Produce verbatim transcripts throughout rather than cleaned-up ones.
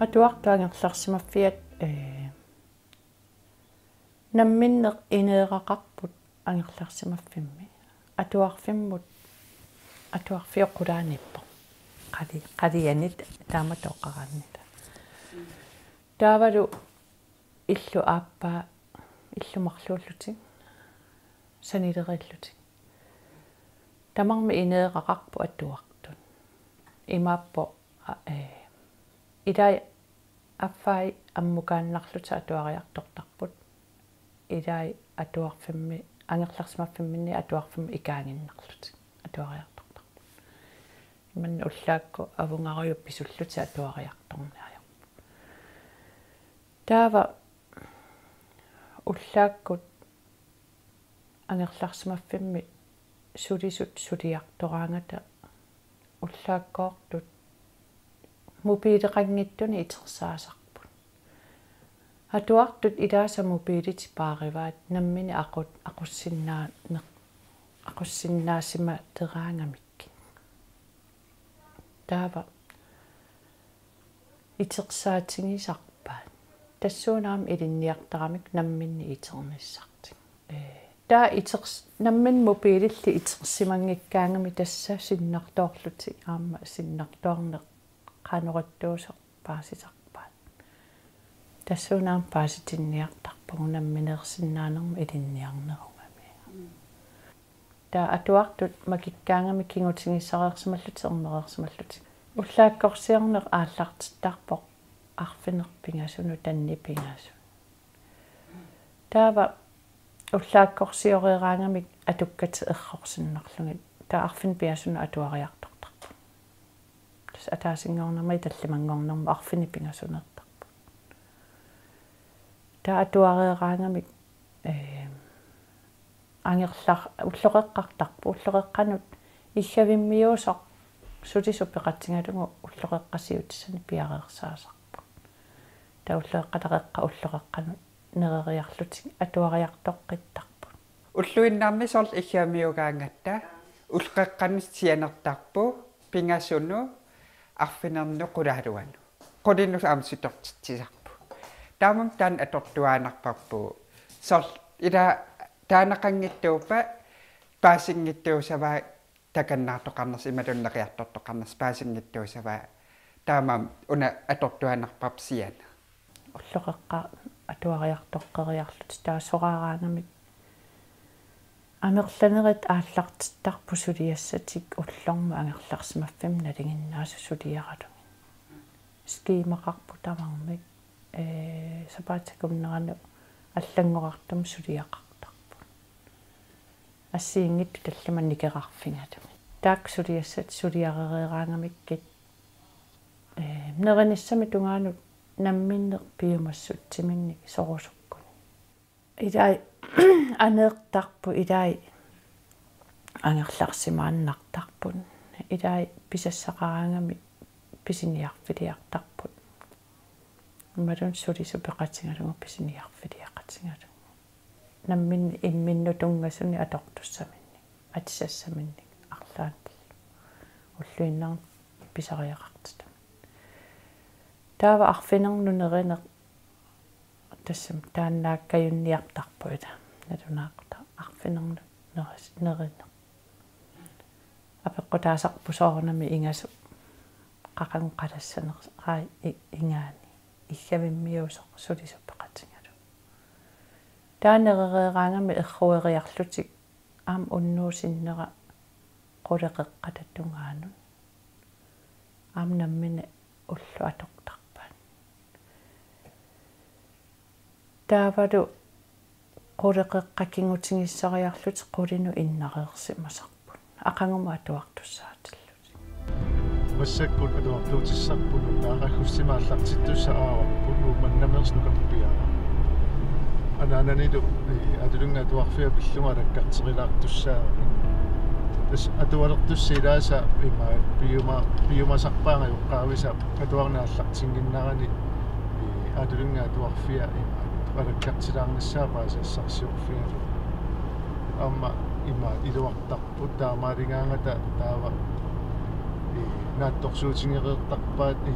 Atuartut angerlarsimaffiat, ee, namminneq ineeraqarput angerlarsimaffimmi. Atuarfimmut, atuarfioq qulaaniippoq. Qali-, qalianit taamatut oqaraannit. Taavalu illu aappaa, illu marluullutik, sanileriillutik. Tamarmik ineeraqarput atuartut. Imaappoq, a-, ee, ilai affai ammukaannarlutik atuariartortarput. Ilai atuarfimmi, angerlarsimaffimminni atuarfimmut ikaaginnarlutik atuariartortarput. Imannak ullaakkut avungarujuk pisullutik atuariartorneq ajorput. Taava ullaakkut angerlarsimaffimmi sulisut suliartoraangata ullaakkoortut mobileqanngitsunik itersaasarput. Atuartut ilaasa mobilit paarivaat nammineq aqut-, aqussinnaaneq-, aqussinnaasimateraangamikkit. Taava itersaatigisarpaat. Tassuuna aamma ilinniartaramik namminneq iternissartik. Ee, taava iters-, namminneq mobililli itersimanngikkaangamik tassa sinnartoorlutik aamma sinnartoorneq qanoq ittuusoq paasisarpaat. Tassuuna aamma paasitinniartarpugut nammineersinnaanermut ilinniarnerugami. Mm. Taava atuartut makikkaangamik kigutigissareersimallutik ermereersimallutik. Ullaakkorsiorneq aallartittarpoq arfineq-pingasunut, tanni-pingasunut. Taava ullaakkorsioreeraangamik atukkatik errorsinnarlugit. Taava arfineq-pingasunut atuariartortarput. Tassa ataasinngornermut tallimanngornermut arfineq-pingasuneertarput. Taava atuareeraangamik, ee, angerlar-, ulloqeqqartarput. Ulloqeqqanut iggavimmiuusoq sulisut peqatigalugu ulloqeqqasiutissani piareersaasarput. Taava ulloqeqqat, taava qeqqat ulloqeqqanut nereriarlutik atuariartoqqittarput. Ulluinnarni soorlu iggavimmiugaangatta ulloqeqqanut sianertarpoq, pingasunut arfinernut qulaaluanut. Qulinut aamma sitortitsisarpoq. Taamaammat taanna atortuaannarparput. Soorlu ila taaneqanngitsuuppat paasinngitsuussavaa takannaartoqarnersoq imaluunniit neriartortoqarnersoq paasinngitsuussavaa. Taamaammat una atortuaannarparput sianeq. Ulloqeqqat atuariartoqqeriarlutik taava soraaraangamik amerlanerit aallartittarput suliassatik ullormut angerlarsimaffimmi nalinginnaasut suliaralugit. Skemaqarput tamarmik, ee, sapaatip akunneranut allanngorartumik suliaqartarput. Assigiinngitsut tallimat nikerarfigalugit. Taakku suliassatik suliarereeraangamikkit, ee, nerinissamik tungaanut namminneq piumassutsiminnik sorusukkunik. Ilai aneertarput, ilai angerlarsimaannartarput, ilai pisassaqaraangamik pisiniarfiliartarput. Imaluunniit sulisut peqatigalugu pisiniarfiliaqatigalugu. Namminneq imminnut tunngasunik atortussaminnik, atisassaminnik arlaannik ulluinnarni pisariaqartitami. Taava arfinernut nerineq tassami taannaakkajunniartarpoq ila. Nalunaaqutaq arfinernut neris-, nerineq. Apeqqutaasarpoq soorunami ingasoq qaqugooq qalassanersoq, aa, i-, ingaani. Iggavimmiuusoq sulisut peqatigalugu. Taava nerereeraangamik errueriarlutik aamma unnuup sinnera quleqeqqata tungaanut. Aamma nammineq ulloq atortarpaat. Taavalu quleqeqqat kigutigissariarlutik qulinut innareersimasarput. Aqagumut atuartussaatillutik. Massakkut atuartuutissarput, taava qaqugussima aallartittussaq aavarput, Uummannamiit nukappiaraq. Anaananilu, ee, atulinnga atuarfia pillugu alakkarterilaartussaaramik. Tassa atualertussat ilaasa imaat piuma-, piumasarpaat angajoqqaavisa atuarneq aallartinnginnerani, ii, Aatulingap Atuarfia imaat alakkartilaarnissaa paasisassarsiorfigalugu. Aamma imaat iluartarput taamaaligaangata taava, ii, naatsorsuutigereertarpaat, ii,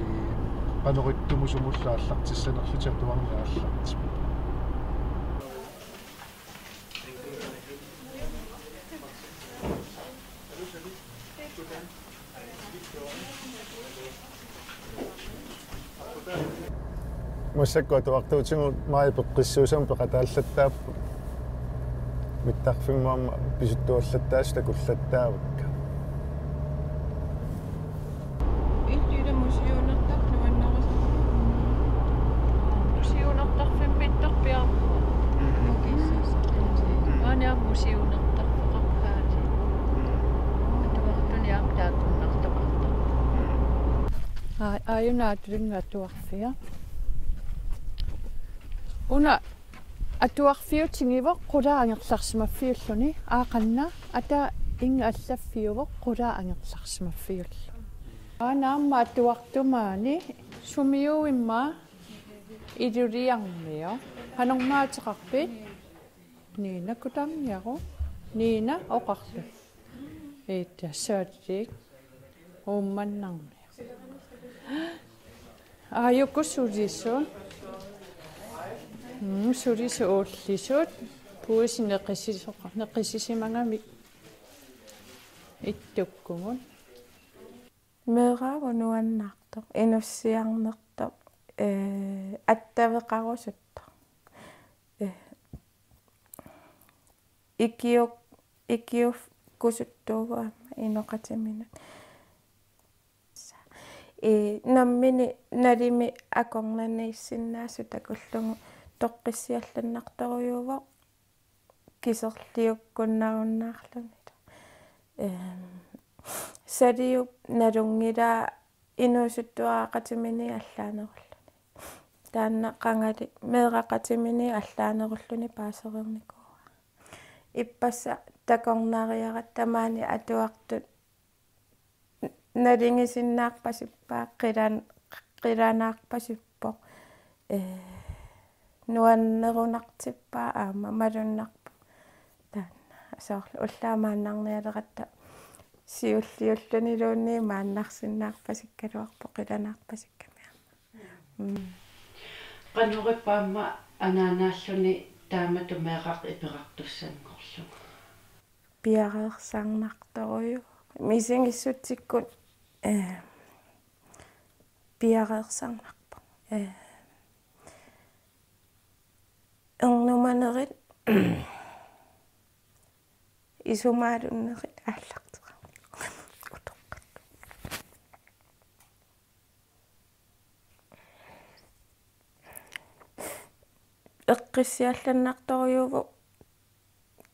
qanoq ittumik sumullu aallartissanerlutik atuarneq aallartipput. Massakkut atuartuutigut maajip peqqissuussamut peqataallattaapput. Mittarfimmut aamma pisuttuallattaasut takullattaavakka. Illit ila musiunertarfik nuannarisarput. Musiunertarfimmiittarpiarput. Nukissasaqinni. Aana musiunertarfeqarpaat. Atuartuni aamma taakkunnartoqartarput. Aa, aajuna Aatulingap Atuarfia. Una atuarfiutigivoq qulaa angerlarsimaffiulluni, aa qanga, ata inga allaffiuvoq qulaa angerlarsimaffiullu. Aana aamma atuartumaani sumiuimma iluliarmioq. Qanormaateqarpit? Nina Kutangiaru. Nina oqarlu. Ita Saatik. Uummannarmi. Aajuku sulisut. Mm, sulisut ullisut. Puisi neqisisoqa-, neqisisimagamik ittukkugut. Meeraq nuannaartoq, inussiarnertoq, ee, attaveqarusuttoq. Ee, ikiuk-, ikiukkusuttuuvoq aamma inoqatiminut. Ee, nammineq nalimi akornanniissinnaasut takullugu toqqissiallannartorujuuvoq kiserliukkunnarunnaarluni. Ehm, Saliup nalunngilaa inuusuttuaraqatimini allaanerulluni. Taanna qangali meeraqatimini allaanerulluni paasereernikuuaa. Ippassaq takornariaratta maani atuartut nalingisinnaarpasippaa qilan-, qilanaarpasippoq. Ee, nuannerunartippaa aamma malunnarpoq. Taanna soorlu ullaaq maannarnialeratta siulliulluniluunniit maannarsinnaarpasikkaluarpoq qilanaarpasikkami aamma. Mm. Qanoq ippa aamma anaanaalluni taamatut meeraq iperartussanngorlugu? Piareersarnartorujuuvoq. Misigissutsikkut, ee, piareersarnarpoq. Ee, ernumanerit isumaalunnerit aallarteqarput. Utoqqatut. Eqqissiallannartorujuuvoq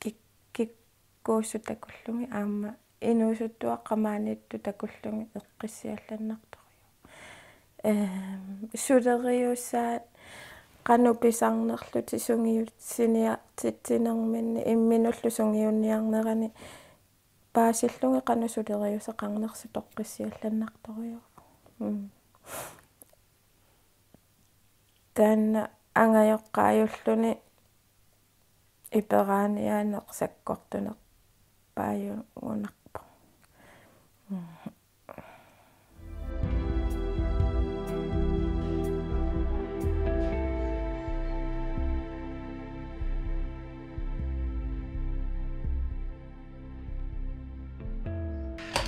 kik-, kikkuussut takullugit aamma inuusuttuaqqat maaniittut takullugit eqqissiallannartorujuuvoq. Ehm, suleriusaat qanoq pisarnerlutik sungiussiniartitsinerminni imminullu sungiunniarnerani paasillugit qanoq suleriuseqarnersut toqqissiallannartorujuuvoq. Mm. Taanna angajoqqaajulluni iperaaniaaneq sakkortunerpaajugunarpoq. Mm.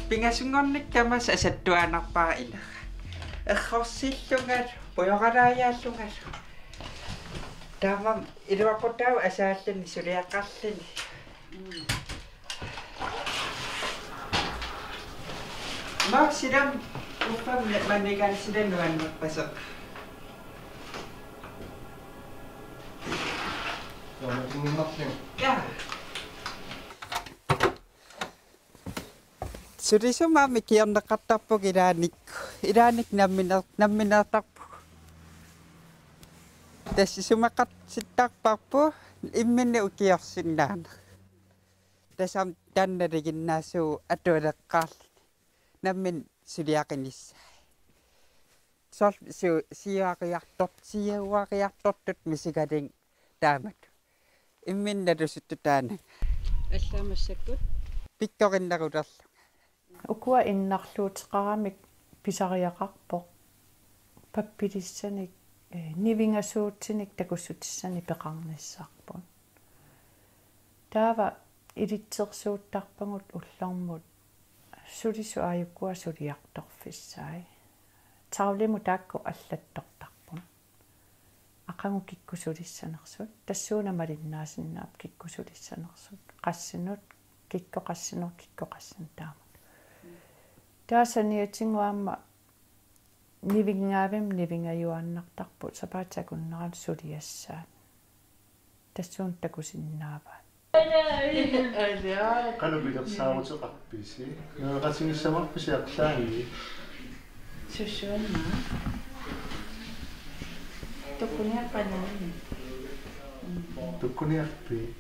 Pingasunngornikkama asattuaannarpara inera. Errorsillungalu, pujoralaajaallungalu. Taamaammat iluaqutaavoq asaalluni suliaqarluni. Maani silam uffa mannikan silam nuannerpasoq. Joo, men det er nok. Ja. Sulisumik ikiorneqartarpugut ilaanni, ilaanni namminer-, nammineertarpugut. Tassa isumaqartittarparput imminut ikiorsinnaaneq. Tassami Taanna nalinginnaasuuvoq atualeqqaarluni. Nammineq suliaqinissai. Soorlu su-, siuariartort-, siuariartortut misigalugit taamatut. Imminut nalusuttut taanna. Allaat massakkut. Pikkorinnerulerlunga. Ukua innarluuteqaramik pisariaqarpoq. Pappilissanik, eh, nivingasuutinik takussutissanik peqarnissarput. Taava ilitsersuuttarpagut ullormut sulisut aajukkua suliartorfissai. Tavlimut taakku allattortarput. Aqagu kikkut sulissanersut. Tassuuna malinnaasinnaapput kikkut sulissanersut. Qassinut, kikkut qassinut, kikkut qassinut taamatut. Taava saniatigut aamma nivingaavimmi nivingajuaannartarput sapaatip akunnerani suliassaat. Tassuuna takusinnaavaat. Qanoq pilersaaruteqarpisi? Nueqatigissavarpisi arlaanni? Sussuanna. Tukkuniarpanaani. Tukkuniarpit?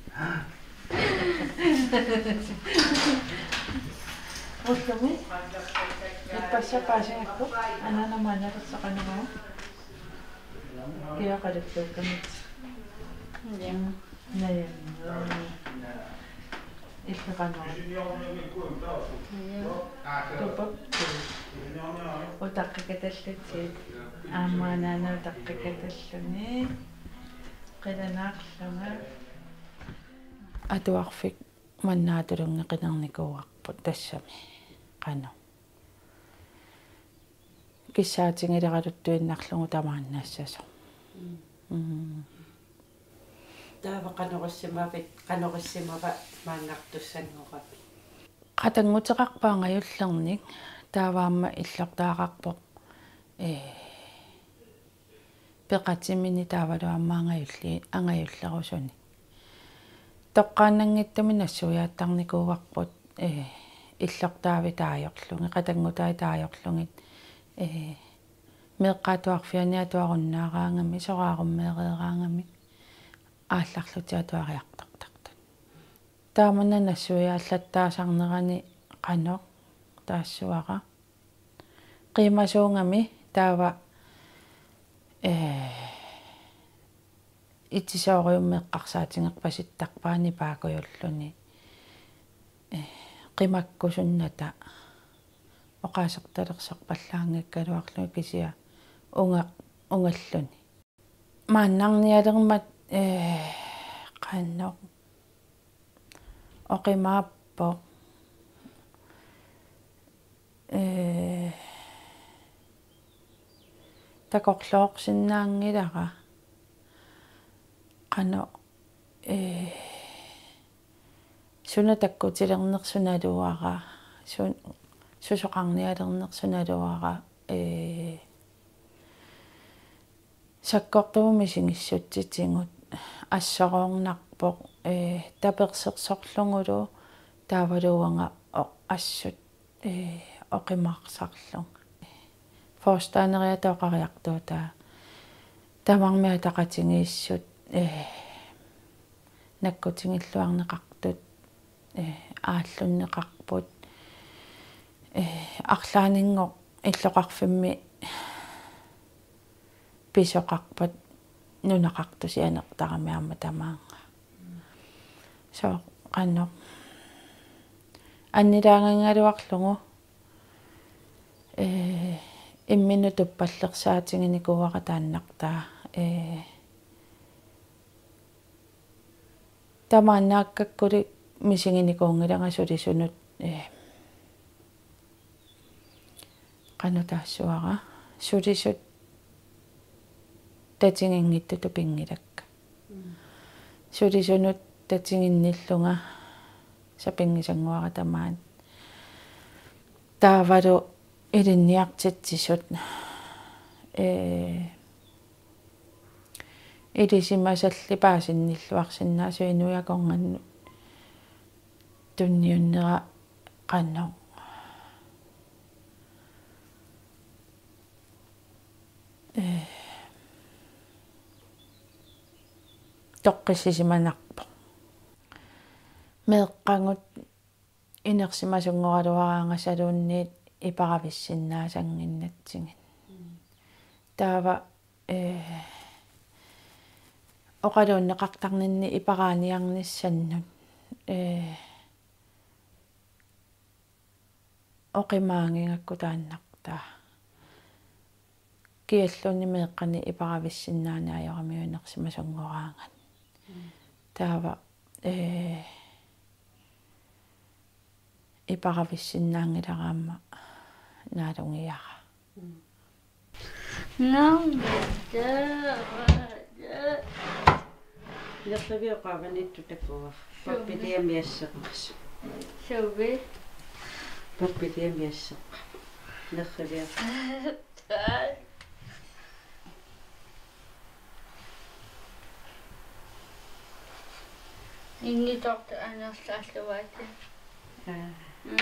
Ullumi. Ippassaq paasigakku. Anaanama analersoqanera. Kiaqalippuukkamit. Ja. Naja. Illoqanera. Ja. Tupappu. Utaqqikatallutit. Aamma anaana utaqqikatalluni. Qilanaarlunga. Atuarfik manna atulunngilernikuuarput tassami. Qanoq. Kissaatigileraluttuinnarlugu tamaannassasoq. Mm. Mm. Taava qanoq issimavit, qanoq issimava maanngartussanngoravit? Qatannguteqarpoq angajullernik, taava aamma illortaaqarpoq, ee, peqatimini taavalu aamma angajulli-, angajullerusunik. Toqqaannanngitsumik nassuiaattarnikuuarput, ee, illortaavit taagorlugit, qatanngutai taagorlugit, ee, meeqqat atuarfianni atuarunnaaraangamik, soraarummeereeraangamik, aallarlutik atuariartortartut. Tamanna nassuiaallattaasarnerani qanoq taassavara. Qiimasuugami taava, ee, itisooriummi eqqarsaatigerpasittarpaa nipaakujulluni, ee, qimakkusunnata oqaasertalersorpallaanngikkaluarluni kisianni unga-, ungalluni. Maannarnialermat, ee, qanoq oqimaappoq. Ee, takorloorsinnaanngilara. Qanoq, ee, suna takkutilernersoq naluara, sun-, susoqarnialernersoq naluara, ee, sakkortuumik misigissutsitigut assoroornarpoq, ee, tapersersorlugulu taavalu uanga o-, assut, ee, oqimaartarlunga. Forstanderiata oqariartuutaa tamarmik ataqatigiissut, ee, nakkutigilluarneqartut, ee, aallunneqarput, ee, arlaanninngooq illoqarfimmi pisoqarpat nunaqartusianertarami aamma tamaanga. Sooq qanoq annilaangaluarlugu, ee, imminut tuppallersaatiginikuuara taannartaa, ee, tamaannaakkakkulli misiginikuunngilanga sulisunut, ee, qanoq taassavara, sulisut tatiginngitsutut pinngilakka. Mm. Sulisunut tatiginnillunga sapinngisannguara tamaat. Taavalu ilinniartitsisut, ee, ilisimasalli paasinnilluarsinnaasut inuit akornannut tunniunnera qanoq. Ee, toqqissisimanarpoq. Meeqqagut Inersimasunngoraluaraangasaluunniit iparavissinnaasannginnatsigit. Taava, ee, oqaluunneqartarninni iparaaniarnissannut, ee, oqimaagigakku taannartaa. Kialluunniit meeqqanik iparavissinnaaniaramiuk inersimasunngoraangat. Taava, ee, iparavissinnaanngilara aamma naalungiara. Naammatta. Nerriviup qaavaniittoq takuara. Pappialamik asseqqasoq. Suvi. Pappialamik asseqqasoq. Nerriviup. Ingitortu anersaarluaati. Aa. Mm.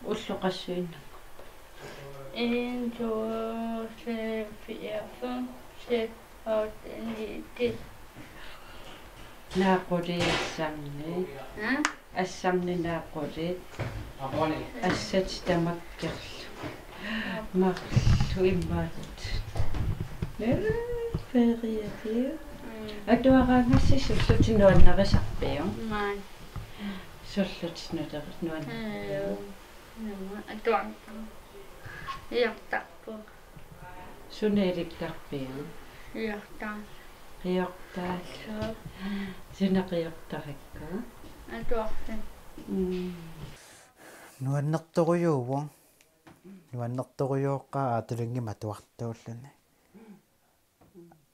Ullut qassuinnaq? En, to, tre, fire, fem, seks, otte, ni, ti. Naaqquliit assarni. Aa? Assarni naaqquliit. Assat tamakkerlugit. Marluk imaattoq. Ee, feriapiu. Mm. Atuaraangassi sullutit nuannarisarpiuk? Maani. Sullutit nuannarisarpiuk? Ee, nuann-, atuartarpunga. Iortarpunga. Suna ilikkarpiuk? Iorta-. Iorta-. Suu. Suna qiortarakku? Atuarfik. Mm. Nuannertorujuuvoq. Nuannertorujooqaaq aatulinngimmat atuartuulluni.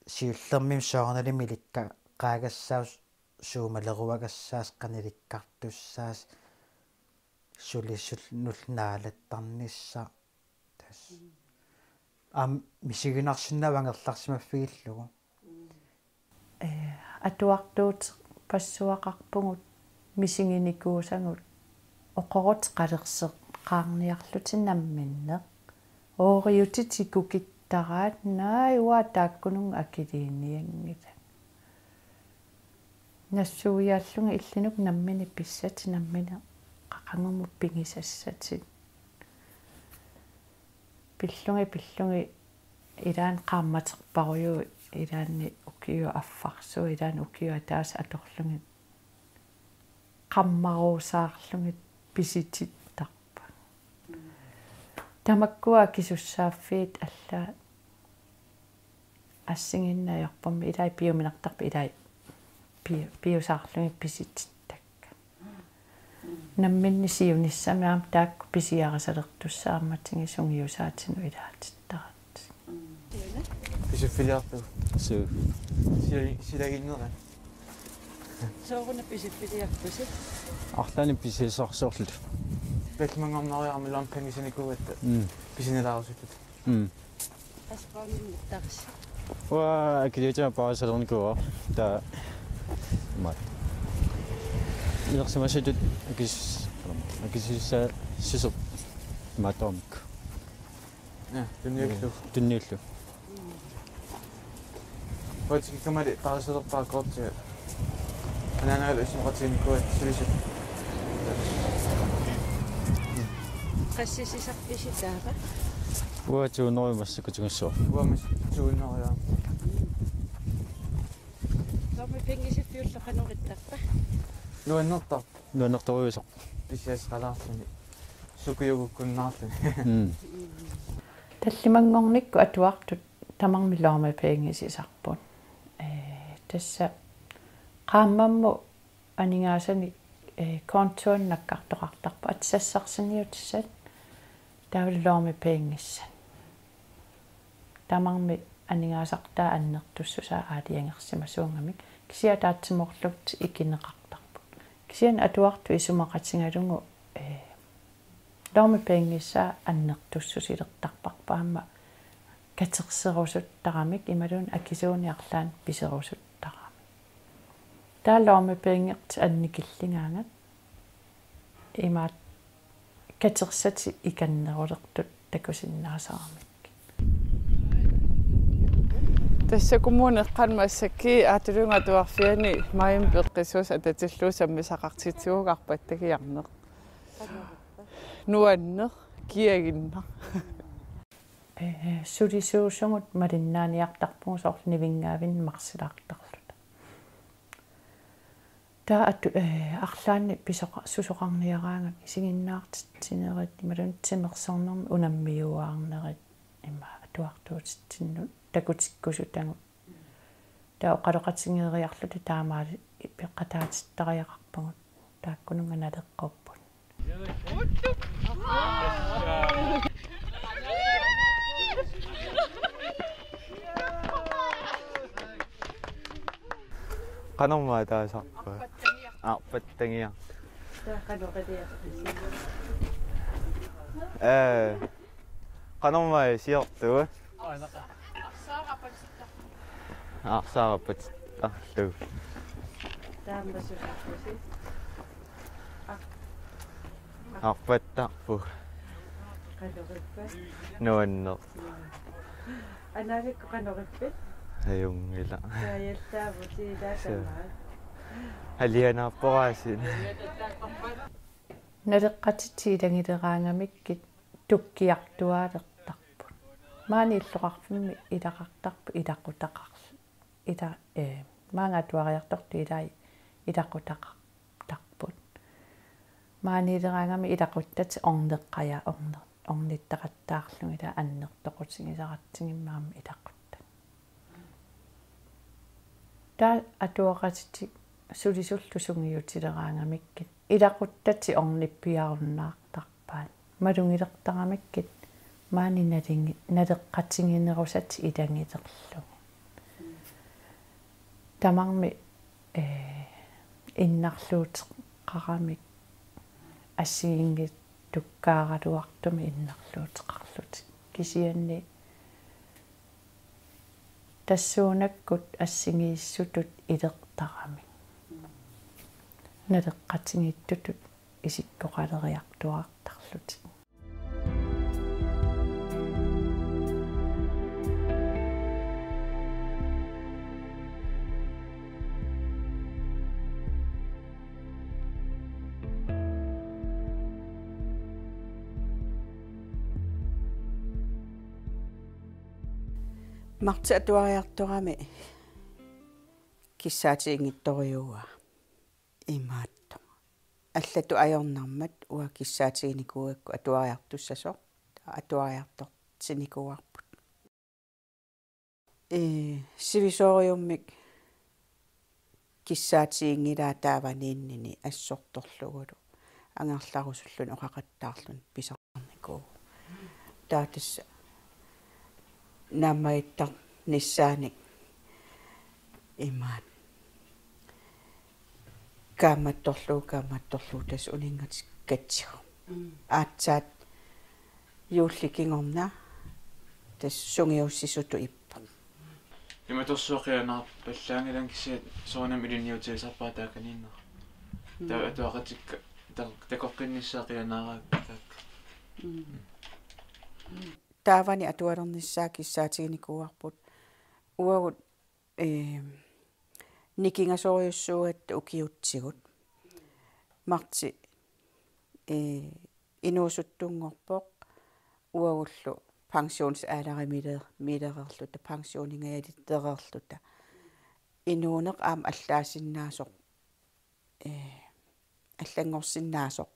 Siullermik soorunalimi ilikkaqaagassaaq, suumaleruagassaaq, qanoq ilikkartussaaq, sulisunut naalattarnissaq. Tassa. Aamma misiginarsinnaavoq angerlarsimaffigillugu. Ee, atuartuuteqarpassuaqarpugut misiginikuusagut oqorut qalerseqqaarniarlutik namminneq. Ooriutit ikukittaraat, naak uanga taakkununnga akiliinianngilanga. Nassuiaallunga illinut nammineq pissatit, nammineq qaqugumut pigisassatit. Pillugit, pillugit, ilaanni qaammaterparujuit, ilaanni ukiut affarsuit, ilaanni ukiut ataaseq atorlugit. Qammaruusaarlugit pisitittarput. Tamakkua akisussaaffiit allaat assigiinneq ajorpummi, ilai piuminartarput, ilai pi-, piusaarlugit pisitittakkat. Namminneq siunissami aamma taakku pisiarisalertussat aamma tigi sungiusaatinut ilaatittaraat. Pisiffiliartugut. Suu. Sila-, silaginnera. Sooruna pisiffiliarpusi? Arlaannik pisiassarsiorluta. Tallimanngornerugaluarami lommepengit pisinikuugatta. Mm. Pisinilaarusulluta. Mm. Aspaanimmittaris. Uanga akiliutima paarisalernikuuara. Taava. Mat. Ilersimasutut akis-, akisussaassisut matormik. Ja, tunniullugu. Tunniullugu. Uatsikkamali paarisalerpara kortia. Anaanaga isumaqatiginikuugatta sulisut. Qassisisarpisi taava? Uanga to hundrede massakkut tigussavara. Uanga mas to hundrede, ja. Lommepengit pisullu qanoq ittarpa? Nuannertarpoq. Nuannertorujuusoq. Pisiassaqalaarluni. Sukujuukkunnaarluni. Mm. Tallimanngornikkut atuartut tamarmik lommepengisisarput. Ee, tassa qaammammut aningaasanik, ee, kontoanut nakkartoqartarput atisassarsiortissat taavalu lommepengissat. Tamarmik aningaasartaat annertussusaa aalajangersimasuugamik, kisianni ataatsimoorlutik ikineqartarput. Kisianni atuartut isumaqatigalugu, ee, lommepengissaa annertussusilertarparput aamma katerserusuttaramik imaluunniit akisuunik arlaannik piserusuttaramik. Taava lommepengertik annikilligaangat imaattoq katersatik ikannerulertut takusinnaasaramikkit. Tassa kommuni eqqaani massakkut aatulunga atuarfiani maajimi peqqissuusoq atatillugu sammisaqartitsivugut arpattagiarneq. Nuanneq, kiaginnaq. Ee, sulisuusumut malinnaaniartarpugut soorlu nivinngaavinni marsilaartarluta. Taava atu-, ee, arlaannik pisoqa-, susoqarniaraangami isiginnaartitsinerit imaluunniit timersornermi unammiuaarnerit ima atuartuutitsinnut takutikkusutagut. Taava oqaloqatigeeriarluta taamaali peqataatittariaqarpagut taakkununnga naleqqupput. Qanormaa taasarpa? Arpattagiaq. Ee, qanormaa siortugut? Arsaarappat arlu. Taamma susaarpusi. Arpattarpu. Qanorippa? Nuanneq. Anaanakku qanorippat? Ajunngilaq. Kaajallaavut ilaasamaat. Alianaapporaasiit. Naleqqatitik ilagileraangamikkit tukkiartuaalertarput. Maani illoqarfimmi ilaqartarput ilaqutaqarl-, ila-, ee, maanga atuariartortut ilai ilaqutaqartarput. Maaniileraangami ilaquttatik orneqqaja-, orne-, ornittaqattaarlugit ila annertoqutigisaratsigimmi aamma ilaquttat. Taava atuaqatitik sulisullu sungiutileraangamikkit ilaquttatik ornippiarunnaartarpaat. Malugilertaramikkit maani nalingi-, naleqqatiginerusatik ilagilerlugit. Tamarmik, ee, innarluuteqaramik assigiinngitsukkaaqqaaraluartumik innarluuteqarlutik. Kisianni tassuunakkut assigiissutut ilertaramik. Naleqqatigiittutut isikkoqaleriartuaartarlutik. Martip atuariartorami kissaatiginngitsorujuuaa imaattoq. Allatut ajornarmat uanga kissaatiginikuugakku atuariartussasoq, atuariartortinikuuarput. Ee, sivisoorujummik kissaatiginngilaa taavaniinnini assortorlugulu angerlarusulluni oqaqattaarluni pisarnikuuvoq. Taava tassa naammagittarnissaanik imaat kaammattorlugu, kaammattorlugu tassa uninngatikkatsigu. Mm. Aatsaat juulli kingorna tassa sungiussisutut ippoq. Imatorsuaq qianaarpallaanngilanga kisianni soorunami ilinniutigisarpara taakaniinnera. Mm. Taava atuaqatikka ta-, takoqqinnissaat qianaaraakka taakku. Mm. Taavani atualernissaa kissaatiginikuuarput. Uagut, ee, nikingasorujussuugatta ukiutsigut. Martip, ee, inuusuttunngorpoq uagullu pensionsalderimiiler-, miilereerluta, pensioningajalereerluta. Inuuneq aamma allaasinnaasoq, ee, allanngorsinnaasoq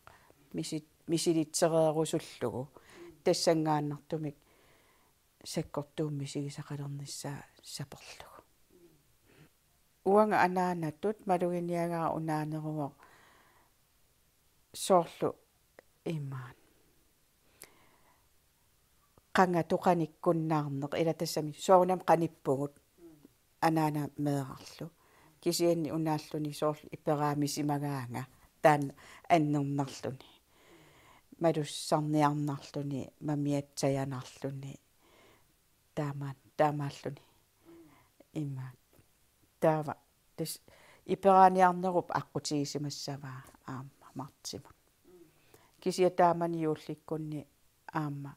misi-, misilitsereerusullugu tassanngaannartumik sakkortuumik misigisaqalernissaa saperlugu. Uanga anaanatut maluginiagara unaaneruvoq soorlu imaat. Qanga toqanikkunnaarneq, ila tassami soorunami qanippugut anaana meerarlu. Kisianni unaalluni soorlu iperaamisimagaanga taanna annernarluni. Malussarniarnarluni, mamiatsajanarluni, taama-, taamaalluni. Ima. Taava tassa iperaaniarnerup aqqutigisimassavaa aamma martimut. Kisianni taamani juullikkunni aamma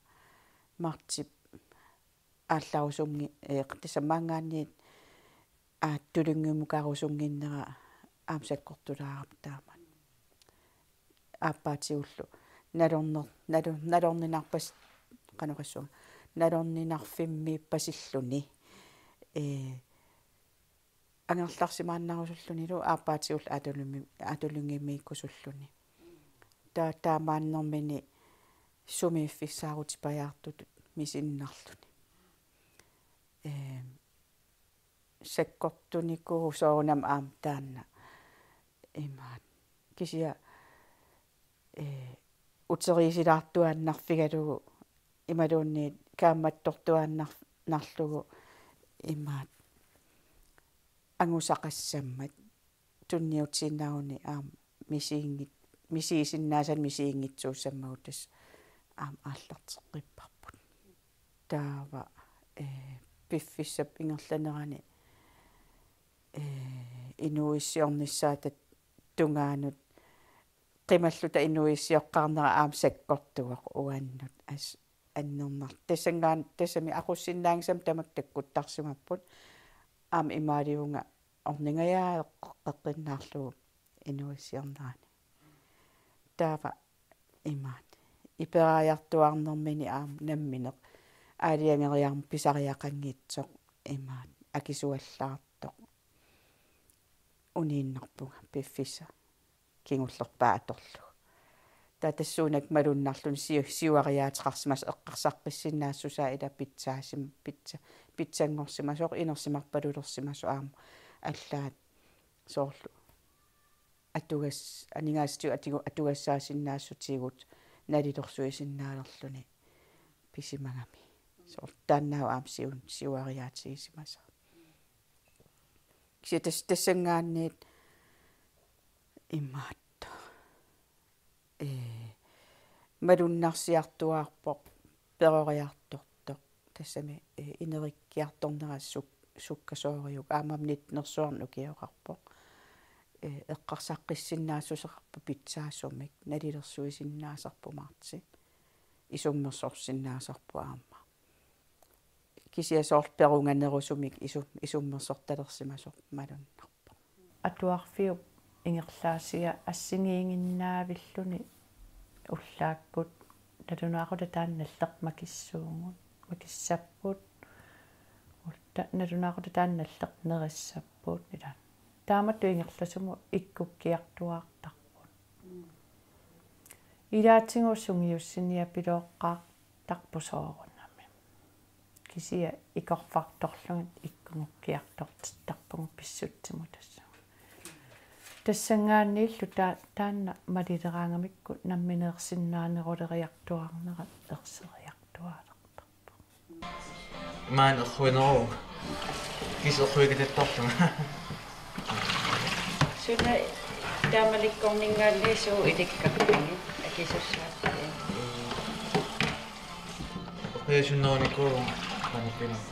martip aallarusunngi-, ee, tassamaangaanniit aattulunngimukaarusunnginnera aamma sakkortulaarami taamaat. Aappaatigullu nalorner-, nalor-, nalorninarpas-, qanoq oqassuunga, nalorninarfimmiippasilluni, ee, angerlarsimaannarusullunilu aappaatigullu aatulumi-, aatulunngimmiikkusulluni. Ta-, taamaannermini sumiiffissaarutipajaartutut misinnarluni. Ee, sakkortunikuuvoq soorunami aamma taanna imaat. Kisianni, ee, uteriisilaartuaannarfigalugu imaluunniit kaammattortuaannar-, narlugu imaat angusaqassammat tunniutiinnaruni aamma misiinngit-, misiisinnaasanik misiginngitsuussammagu tassa aamma aallarteqqipparput. Taava, ee, piffissap ingerlanerani, ee, inuuissiornissaata tungaanut qimalluta inuuissiorneqarnera aamma sakkortuvoq uannut as-, annernar-. Tassanngaanniit tassami aqussinnaanngisamik tamakku takkuttarsimapput. Aamma imaalivunga orningajaa qeqqinnaarlugu inuuissiornerani. Taava imaat. Iperaajartuaarnermini aamma nammineq aalajangeriarmat pisariaqanngitsoq imaat. Akisuallaartoq. Uniinnarpunga piffissap kingullerpaap atorlugu. Taava tassuunakkut malunnarluni siu-, siuariaateqarsimasoq eqqarsaaqqissinnaassusaa ila pitsaasim-, pitsa-, pitsanngorsimasoq inersimarpalulersimasoq aamma allaat soorlu atugas-, aningaasatigut atigu-, atugassaasinnaassutsigut nalilersuisinnaalerluni pisimagami. Soorlu taannaavoq aamma siun-, siuariaatigisimasaa. Kisianni tas-, tassanngaanniit imaattoq. Ee, malunnarsiartuaarpoq peroriartortoq. Tassami, ee, inerikkiartornera suk-, sukkasooriuk. Aammami nittenersuarni ukioqarpoq. Ee, eqqarsaaqqissinnaassuseqarpoq pitsaasumik. Nalilersuisinnaasarpoq Martin. Isummersorsinnaasarpoq aamma. Kisianni soorlu perunganerusumik isu-, isummersortalersimasoq malunnarpoq. Atuarfiup ingerlaassia assigiinnginnavilluni ullaakkut nalunaaqutaq taanna nalleq makissuugut, makissapput, ullut nalunaaqutaq taanna nalleq nerissapput ila. Taamatut ingerlasumut ikkukkiartuaartarput. Ilaatigut sungiussiniapilooqqaartarput soorunami. Kisianni ikorfartorlugit ikkugukkiartortittarpugut pissutsimut tassunga. Tassanngaanniillu ta-, taanna malileraangamikku nammineersinnaaneruleriartuaarnera erseriartuaalertarpoq. Maani erruineruvoq. Kisianni erruikkatattarlunga. Suna taamalikkorninngaanniit suut ilikkarlugit akisussaappat? Erruisunnerunikuuvoq qanoq pineq.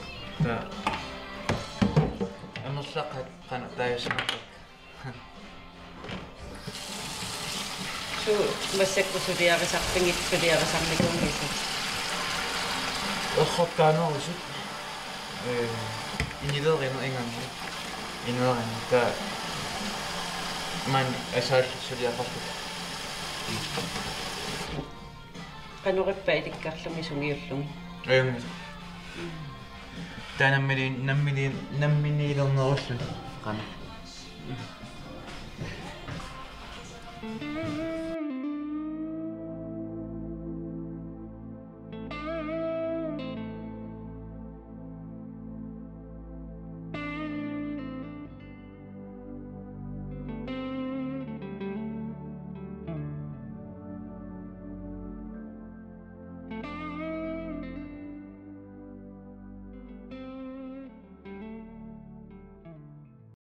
Taava amerlaqaat qanoq taajussuuppakka. Suut massakkut suliarisarpigit suliarisarnikuunngillat? Errortaanerusut, ee, inilerineq ingammik. Inilerineq taava maani asaallu suliaqarluta. Qanoq ippa ilikkarlugit sungiullugit? Ajunngilaq. Taava nammili-, nammili-, namminiilernerulluni. Qanoq.